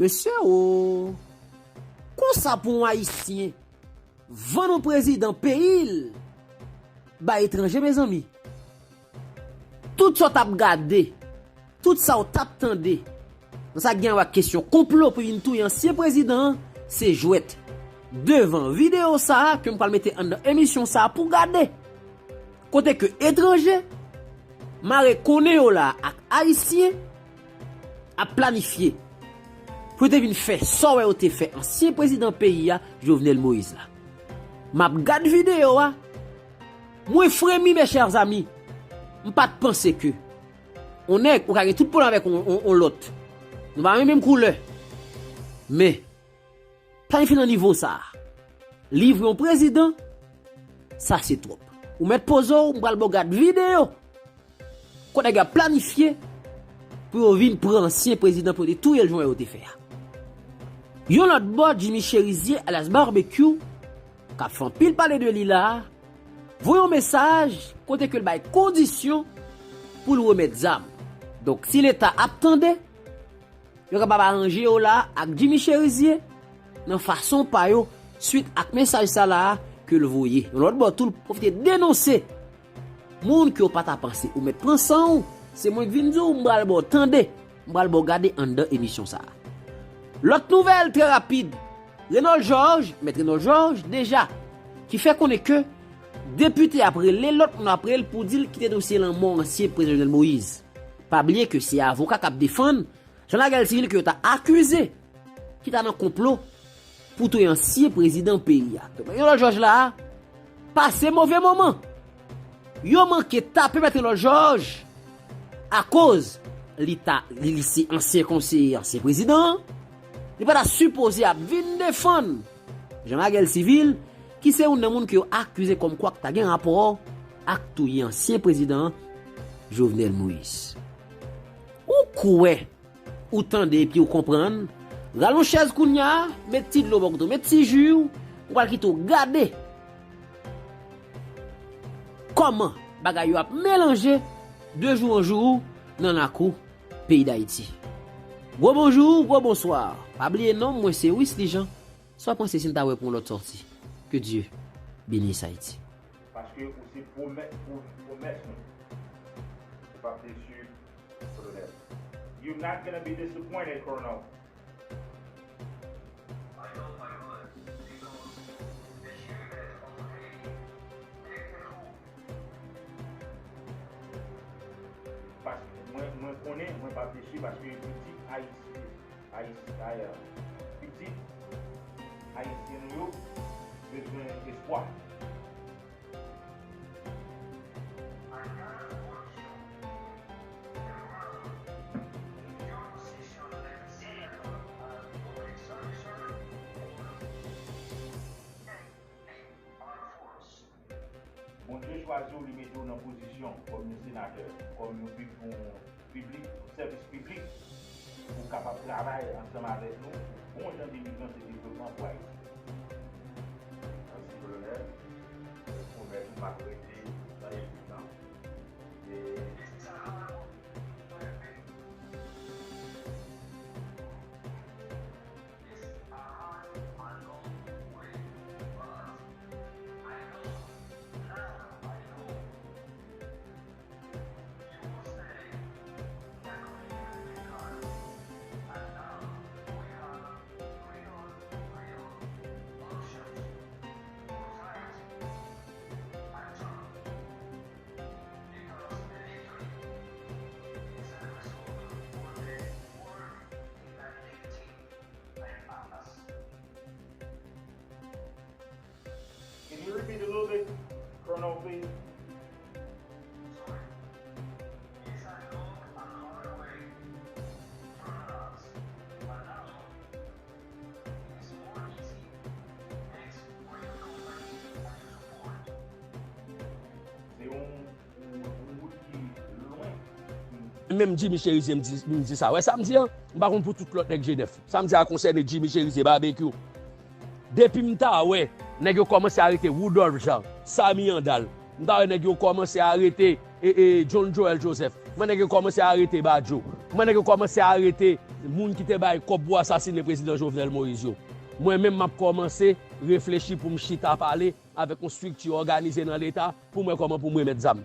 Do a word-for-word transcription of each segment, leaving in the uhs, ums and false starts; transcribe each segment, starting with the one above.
Mesye o, konsa pou yon Ayisyen vann yon prezidan peyi l bay etranje, mezanmi. Tout sa w t ap gade, tout sa w t ap tande, nan sa k gen a wè ak kesyon konplo pou vin touye ansyen prezidan an, se jwèt. Devan videyo sa a ke m pral mete anndan emisyon sa a pou w gade, kote ke etranje mare konnen yo la ak Ayisyen ap planifye pou yo te vin fè sa w wè yo te fè ansyen prezidan peyi a, Jovenel Moïse la. M ap gad videyo a, mwen fremi, mes chers amis. M pa t panse ke on nèg ou ka gen tout pwoblèm avèk on, on, on lòt. Nou pa menm, menm koulè. Men, planifye nan nivo sa a. Livre yon prezidan, sa se twòp. Ou mèt poze w, m pral ba w gad videyo. Kote nèg yo ap planifye pou yo vin pran ansyen prezidan pou yo te touye l jan yo te fè a. Yon lòt bò, Jimmy Chérizier, alyas Barbecue, k ap fè anpil pale de li la a, voye yon mesaj kote ke l bay kondisyon pou l remèt zam. Donk, si Leta ap tande, yo kapab aranje yo la ak Jimmy Chérizier nan fason pa yo, swit ak mesaj sa la a ke l voye. Yon lòt bò tou, l pwofite denonse moun ke w pa ta panse. Ou mèt pran san w, se mwen k vin di w, m pral ba w tande, m pral ba w gade anndan emisyon sa a. Lòt nouvèl trè rapid, Renold Georges, mèt Renold Georges, deja, ki fè konnen ke depite ap rele, lòt moun ap rele pou di l kite dosye lanmò ansyen prezidan Jovenel Moïse. Pa bliye ke se avoka k ap defann Jean Laguerre Civil ke yo ta akize, ki ta nan konplo pou touye ansyen prezidan peyi a. Donk, Renold Georges la a pase move moman. Yo manke tape mèt Renold Georges akoz li ta, li, li se ansyen konseye ansyen prezidan an. Li pa ta sipoze ap vin defann Jean Laguerre Civil, ki se youn nan moun ke yo akize kòmkwa k ta gen rapò ak touye ansyen prezidan an, Jovenel Moïse. Ou kwè ou tande epi ou konprann? Rale yon chèz kounye a, met ti dlo bò kote w, met ti ji w, m pral kite w gade kòman bagay yo ap melanje de jou an jou nan lakou peyi Dayiti. Gwo bonjou, gwo bonswa. Pa bliye non, mwen se Wisly Jean. Sa w panse si n ta wè pou yon lòt sòti? Que Dieu bénisse Haïti. Paske ou se pwomè-, pwo-, pwomès nou. Ou p ap desi, Kolonèl. You're not gonna be disappointed, Colonel. Paske mwen, mwen konnen, mwen p ap desi paske pitit Ayiti, Ayiti, Ayiti, pitit Ayisyen nou yo bezwen espwa. Bondye chwazi w, li mete w nan pozisyon kòm yon senatè, kòm yon pi-, yon piblik, sèvis piblik, pou w kapab travay ansanm avèk nou pou bon jan delivrans e devlopman pou Ayiti. Mèsi, Kolonèl. Mwen pwomèt ou m ap rete nan ekip lan. E Can you repeat a little bit, Colonel, please? Se yon, yon, yon wout ki lwen. Menm Jimmy Chérizier, m di, m di sa. Wè sa m di an? M pa konn pou tout lòt nèg G nèf. Sa m di a konsène Jimmy Chérizier, Barbecue. Depi m ta wè nèg yo kòmanse arete Rudolph Jean, Samy Andal, m ta wè nèg yo kòmanse arete, e, e, John Joel Joseph, m wè nèg yo kòmanse arete Badio, m wè nèg yo kòmanse arete moun ki te bay kòb pou asasinen prezidan Jovenel Moïse yo. Mwen menm, m ap kòmanse reflechi pou m chita pale avèk yon estrikti òganize nan Leta pou m wè kòman pou m remèt zam.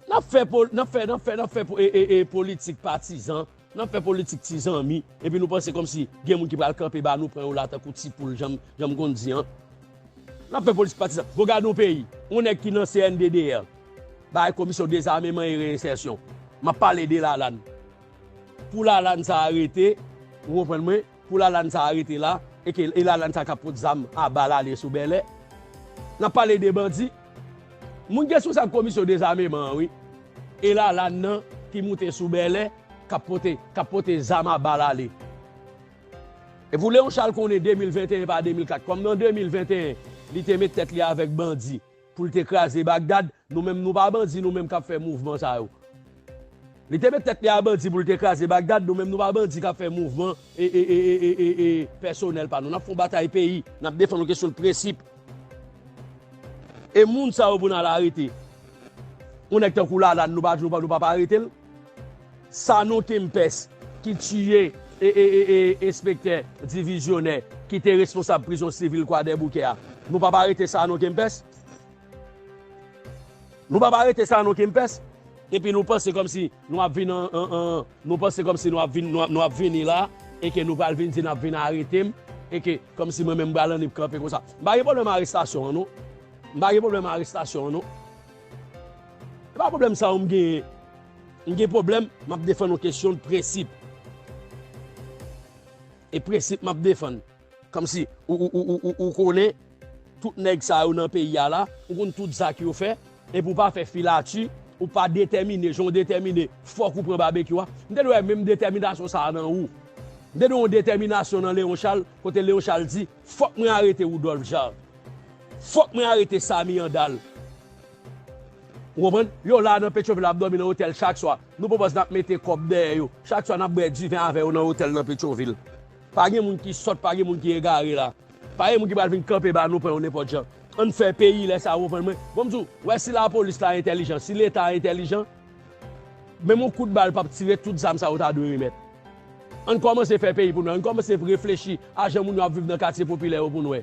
N ap fè, n ap fè, n ap fè, n ap fè e, e, e, politik patizan, n ap fè politik ti zanmi, epi nou panse kòmsi gen moun ki pral kanpe ba nou, pran yo la tankou ti poul, jan m konn di an. N ap fè politik patizan. Bon, gade yon peyi, yon nèg ki nan C N D D R, bay Komisyon Dezameman e Reyensèsyon. M ap pale de Lalann. Pou Lalann sa a rete, ou konprann mwen, pou Lalann sa a rete la, e ke e Lalann sa k ap pot zam a bal ale sou Bèlè. N ap pale de bandi. Moun ki responsab Komisyon Dezameman an, wi. E Lalann nan ki moute sou Bèlè, k ap pote, k ap pote zam a bal ale. E pou Leon Charles konnen de mil venteyen pa de mil kat, kòm nan de mil venteyen, li te met tèt li avèk bandi pou l te kraze Bagdad, nou menm nou pa bandi, nou menm k ap fè mouvman sa yo. Li te met tèt li a bandi pou l te kraze Bagdad, nou menm nou pa bandi k ap fè mouvman e, e, e, e, e, e, e pèsonèl pa nou. N ap fè yon batay peyi, n ap defann yon kesyon de prensip. E moun sa yo pou n al arete. Yon nèg tankou Lalann, nou pa, nou pa, nou pa, pa arete l. Sanon Kempès, ki tiye e, e, e, e, enspektè divizyonè, ki te responsab prizon sivil Kwadèboukè a. Nou pa, pa arete Sanon Kempès. Nou pa, pa arete Sanon Kempès. Epi nou panse kòmsi nou ap vin an, an, an, nou panse kòmsi nou ap vin, nou ap, nou ap vini la, e ke nou pral vin di n ap vin arete m, e ke kòmsi mwen menm m pral annik kanpe konsa. M pa gen pwoblèm arestasyon an, non. M pa gen pwoblèm arestasyon an, non. E pa pwoblèm sa yo m genyen. M gen pwoblèm, m ap defann yon kesyon de prensip. E prensip m ap defann. Kòmsi ou, ou, ou, ou, ou konnen tout nèg sa yo nan peyi a la, ou konn tout zak yo fè, epi ou pa fè filati, ou pa detèmine, jan w detèmine, fòk ou pran babekyou a. M te dwe wè menm detèminasyon sa a nan ou. M te dwe yon detèminasyon nan Leon Charles, kote Leon Charles di, fòk mwen arete Woudòlf Jan. Fòk mwen arete Samy Andal. Ou konprann? Yo la nan Petyonvil ap dòmi nan otèl chak swa. Nou pwopòz n ap mete kòb dèyè yo. Chak swa n ap bwè diven avè yo nan otèl nan Petyonvil. Pa gen moun ki sòt, pa gen moun ki egare la. Pa gen moun ki pral vin kanpe ba nou pran yo nenpòt jan. Ann fè peyi lè sa, ou konprann mwen? Bon, m di w, wè si lapolis la entèlijan, si Leta entèlijan, menm yon kout bal p ap tire, tout zam sa yo ta dwe remèt. Ann kòmanse fè peyi pou nou wè. Ann kòmanse reflechi a jan moun yo ap viv nan katye popilè yo pou nou wè.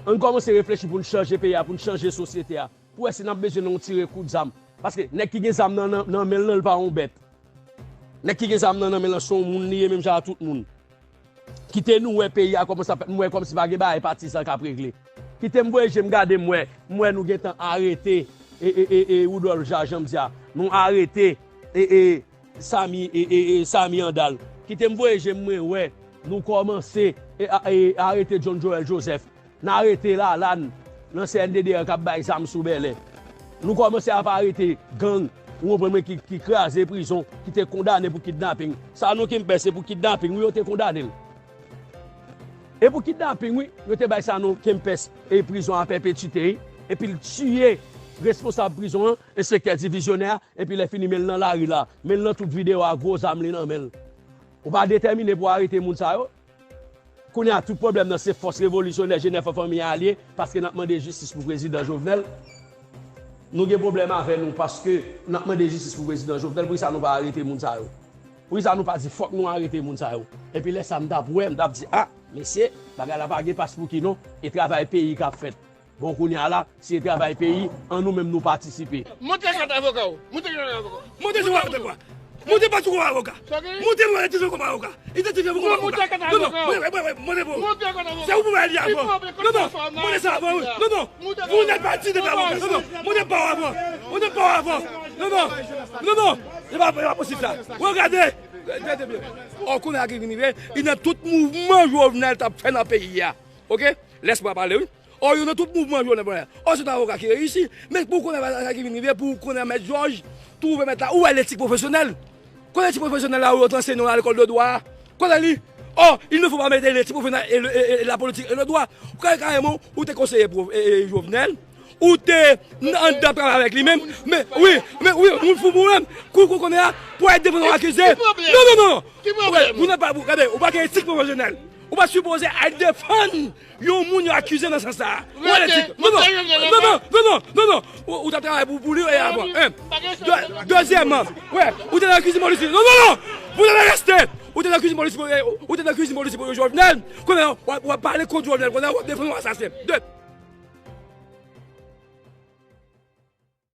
Ann kòmanse reflechi pou n chanje peyi a, pou n chanje sosyete a. Pou wè si n ap bezwen nan yon tire kout zam. Paske nèg ki gen zam nan, nan, nan men l lan, l pa yon bèt. Nèg ki gen zam nan, nan men l lan, se yon moun li ye, menm jan a tout moun. Kite nou wè peyi a kòmanse ap fèt, m wè kòmsi pa gen bagay patizan k ap regle. Kite m voye je m gade m wè, m wè nou gentan arete, e, e, e, e, Woudòlf Jan, jan m di a. Nou arete, e, e, Samy, e, e, e, Samy Andal. Kite m voye je m mwen wè, nou kòmanse, e, a, e, arete John Joel Joseph. N arete Lalann nan C N D D R k ap bay zam sou Bèlè. Nou kòmanse ap arete gang, ou konprann mwen, ki, ki kraze prizon, ki te kondane pou kidnaping. Sanon Kempès, se pou kidnaping, wi, yo te kondane l. E pou kidnaping, wi, yo te bay Sanon Kempès e prizon a pèpetite, wi. Epi l tiye responsab prizon an, enspektè divizyonè a, epi lè fini, men l nan lari la. Men l nan tout videyo a, gwo zam li nan men l. Ou pa detèmine pou arete moun sa yo? Kounye a, tout pwoblèm nan se fòs revolisyonè G nèf an fanmi a li ye, paske n ap mande jistis pou prezidan Jovenel. Nou gen pwoblèm avè nou paske n ap mande jistis pou prezidan Jovenel, poukisa nou pa arete moun sa yo? Poukisa nou pa di fòk nou arete moun sa yo? Epi lè sa a m t ap wè, m t ap di, a, mesye, bagay la pa gen pas pou ki non, e travay peyi k ap fèt. Bon, kounye a la, si e travay peyi, an nou menm nou patisipe. Monte kat avoka w. Monte kat avoka w. Monte sou avoka. Monte pa sou avoka. Monte mwen, monte sou avoka. Identifye mwen kòm avoka. Non, non, mwen, mwen, mwen, monte pou. Se ou pou mwen li avan. Non, non, monte sa avan, wi. Non, non. Vous n'êtes pas digne d'être avocat. Non, non, monte pa w avan. Monte pa w avan. Non, non. Non, non. Se pa, se pa posib sa. Regade. Regade byen. Ò, kounye a ki vin rive, li nan tout mouvman Jovenel t ap fè nan peyi a. Oke? Lès mwen pale, wi. Ò, yo nan tout mouvman Jovenel Moïse. Ò, se yon avoka ki reyisi. Men pou w konnen sa ki vin rive, pou w konnen Mèt Jòj, twouve mèt la, ou wè letik pwofesyonèl. Konnen letik pwofesyonèl la, ou yo t anseye nou nan lekòl de dwa. Konnen li. Ò, il ne faut pas mêler l'éthique professionnelle et, le, et, et la politique et le droit. Ou ka, kareman, ou te konseye pwof, e, e, Jovenel. Ou te anndan ap travay avèk li menm. Men, wi, men, wi, moun fou pou menm. Kou, kou konnen a, pou al defann yon akize. Non, non, non, non. Ou pa, ou pa gen etik pwofesyonèl. Ou pa sipoze al defann yon moun yo akize nan sans sa a. Ou pa gen etik. Non, non, non, non, non, non, non. Ou, ou t ap travay pou, pou li, e avan. Hein. De, dezyèmman, wè, ou te nan kizi Moris. Non, non, non. Pou tande reste! Ou te nan kwizin Moris pou, ou te nan kwizin Moris pou Jovenel. Kounye a, w ap, w ap pale kont Jovenel. Kounye a, w ap defann yon asasen. De.